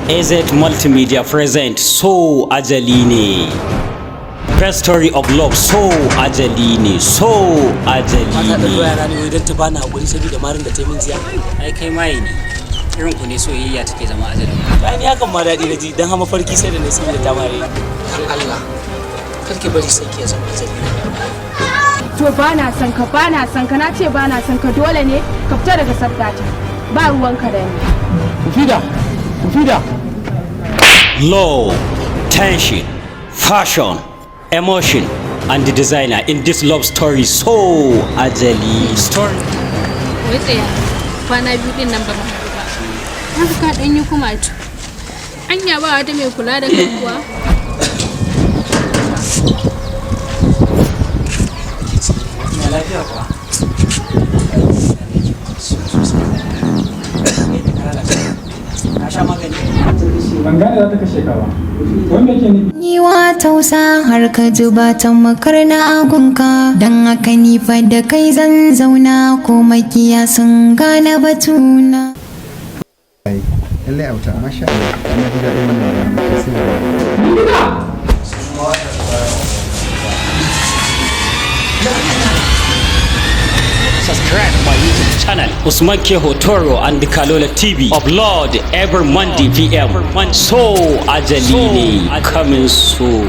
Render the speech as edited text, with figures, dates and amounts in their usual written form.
AZ Multimedia present So Ajali Ne. Best story of love, So Ajali Ne, So Ajali Mata ɗan Ne. yara ne wai don ta bani haƙuri saboda marin da ta yi min jiya. Ai kai maye ne, irin ku ne soyayya take zama ajali. Bayan ya kan ma daɗi na ji don hama farki sai da na saboda ta mare. Dan Allah kar ki bari sai ki ya zama ajali. To, ba na son ka, ba na son ka, na ce ba na son ka. Dole ne ka fita daga sabgata, ba ruwanka da ni. Mufida! Mufida! Love, tension, fashion, emotion, and the designer in this love story, So Ajali story. Wai tsaya, kwana 2 din nan ba mu haɗu ba. Haka ka ɗan yi kumatu. Anya ba wata mai kula da kai kuwa? Ina lafiya kuwa? Ka sha magani? Ban gane za ta kashe ka ba. Wanda ke nufi? Yiwa tausa har ka zuba ta makar na agunka, don haka ni fa da kai zan zauna, ko makiya sun gane batuna. Ai lallai auta, masha Allah, na ji daɗin wannan bayani sai. Subscribe my YouTube channel, Usman K Hotoro and the Kalola TV. Upload every Monday PM. So Ajali Ne coming soon.